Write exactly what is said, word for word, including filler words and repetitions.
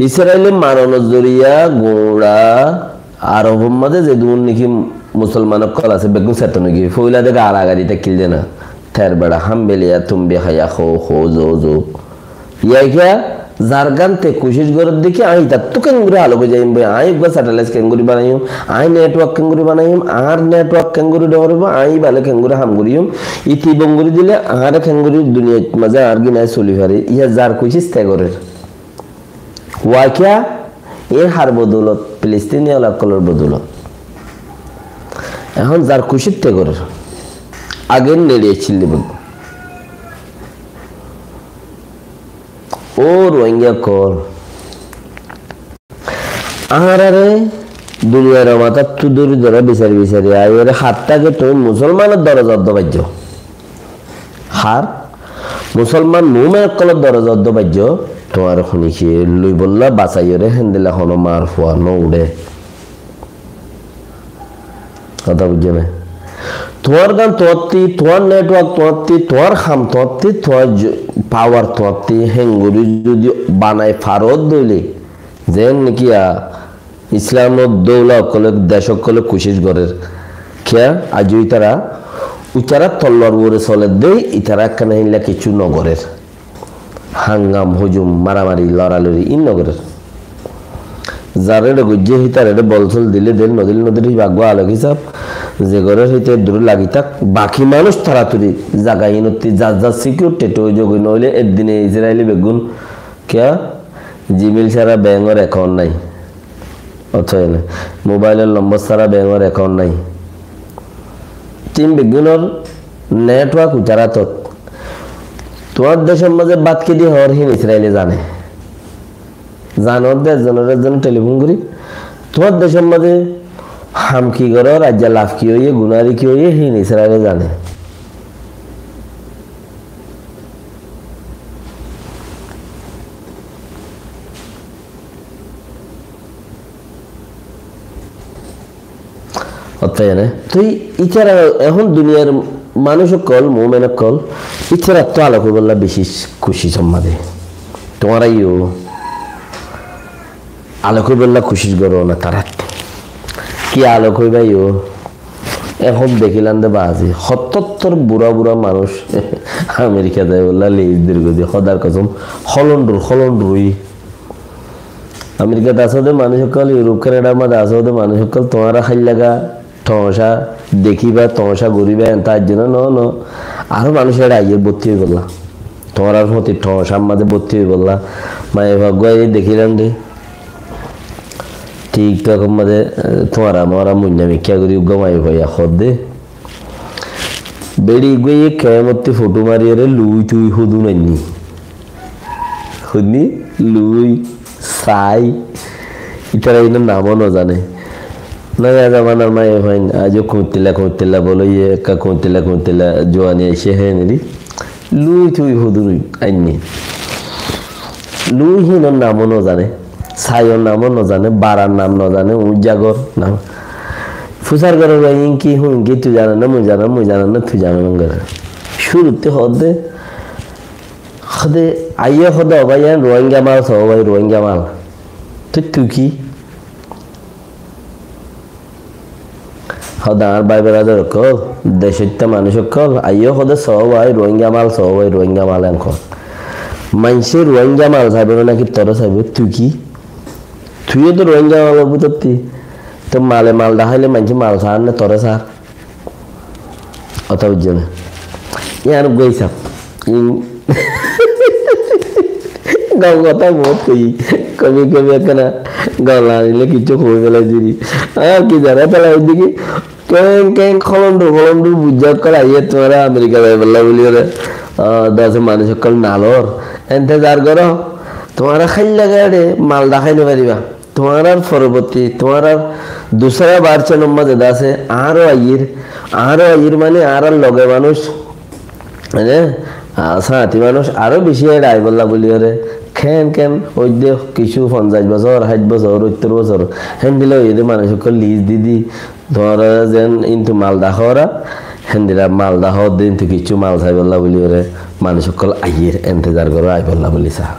Israile maronor zoriya gura Arobor mazé zedún niki musolman ókkol asé, beggún seton ói giyé. Foila de garagari tákkil de na. Ter bera ham beliya, tum bi haya, ho, ho, zo, zo. Yá kiya, zargán te kucíc gorer de ki, añí itattú kengori halok ói zaiyum boi, añí uggwá satellite kengori banaiyum, añí network kengori banaiyum, añár network kengori dóribo, añí ibale kengori ham goriyum, iti bon gori dile añáre kengori duniyait mazé añár gín añí soli fari, yá zar kucíc te gorer. Wá kiya, e har bodolot, Filistiniya ókkolor bodolot. Ehón zar kucíc te gorer. Age neçe accíl de boi. Ó Rohingya ókkol, añárare duniyar matáttú dóri dóri bisari bisari aiyóre hattá ki tuñí musolmanor doroza uddá baijjó. Har musolman mumin ókkolor doroza uddá baijjó, tuáñre honikiye loibolla basaiyóre héndilla hono mar fua no uçé. Hotá buijjó né? Tuáñr gán tuáñttí, tuáñr network tuáñttí, tuáñr ham tuáñttí, tuáñr j-, power tuáñttí, héngori zodi banai farot dóile, zen niki a Islamor doula ókkole, dec ókkole kucíc gorer. Kiya? Aijjó itara, itara tolwar uore soler de, itara ekkán héndilla kiccú no gorer. Hangam, hujum, maramari, loralori, ín no gorer. Zar ere goijjé, hítare ere bol sol dile del, no dile no del, híba uggwá alok hísab. Ze gorer híte dure lagi tak, baki manúic toratori zaga ínottí zar zar security tete ói zagói, noóile ek dine Israile beggún kiya? Gmail sára benkor account nai. Ótoi né? Mobailor lombor sára benkor account nai. Tin beggúnor network utarat. Tuáñr decor mazé bát ki di hoór hín Israile zane. Zane de ekzonor ekzone telefon gorí. Tuáñr decor mazé ham ki gorór, aijja laf ki óiye, gunari ki óiye, hín Israile zane. Ótoi né? Toi ítara ehón duniyar manúic ókkol, mumin ókkol, ítarattú alok óibolla beci kucíc omma de. Tuáñra yó alok óibolla kucíc goró na tarattú. Ki alok óiba yó? Ehón dekílam de bazi, hottottor bura bura manúic Amerika zaibolla list dir goi de, hódar kosom, holondur, holondur ói. Amerikat asó de manúic ókkol, Europe, Canada mazé asó de manúic ókkol, tuáñra háillaga tomacá dekíba, tomacá goríba, enta aijjó na, no, no. Aró manúic ere aiyér bottí óibolla. Tuáñrar foti tomacár mazé bottí óibolla. Maiyafuwa uggwá dekílam de. TikTok or mazé, eh, tuáñra muáñra muinna mikká gorí uggwá maiyafuwa yá hoó de. Beçi uggwá yé kemottí foto mariyóre lui tui hodún ainní. Hodún lui, sai, ítara inor namó no zane. Noya zamanar maiyafuain, aijjó kuñtilla kuñtilla bol óiye, ekka kuñtilla kuñtilla juani aiccé héneri. Lui tui hodún ainní. Lui hínor namó no zane, saiyor namó no zane, barar nam no zane, uñjagor nam. Fusar gorer bái, inki, hú inki, tui zano na, mui zano, mui zano na, tui zano na, gorer. Cúrutte hoó de, hoó de, aiyé hoó de, "O bái, yián Rohingya mal, só bái, Rohingya mal." Tui, tui ki? Hoó de, añár bái beradar ókkol, decóitta manúic ókkol, aiyé hoó de, "Só bái, Rohingya mal, só bái, Rohingya mal," en hoó. Maincé Rohingya mal saibo na naki toré saibo? Tui ki? Tuiyó to Rohingya malor bútotti. Toi male mal deháile maincé mal saár né toré saár? Hotá buijjó né? Yián uggwá hísab. In gom hotá bout hoiyí. Kobi kobi ekkán gom lagile kiccú hoi félai diri. Ar ki zano, félai diri. Keng keng holondur holondur bujja ókkol aiyé tuáñra Amerika zaibolla buliyóre. Ah, dase manúic ókkol nalor. Entezar goró. Tuáñra háilla gaçe mal dahái no fariba. Tuáñrar foroborti, tuáñrar dusra version or mazé de asé, aró aiyér, aró aiyér mane añárar loge manúic, mane, a, sáñti manúic aró beci eçe aibolla buliyóre, ken ken, ói de kissú fonzaic bosór, háit bosór, óttor bosór, héndilla óiye de manúic ókkol list di di, tuáñra zen intu mal dahóra, héndilla mal dahór de intu kissú mal saibolla buliyóre, manúic ókkol aiyér, entezar goró aibolla buli sa.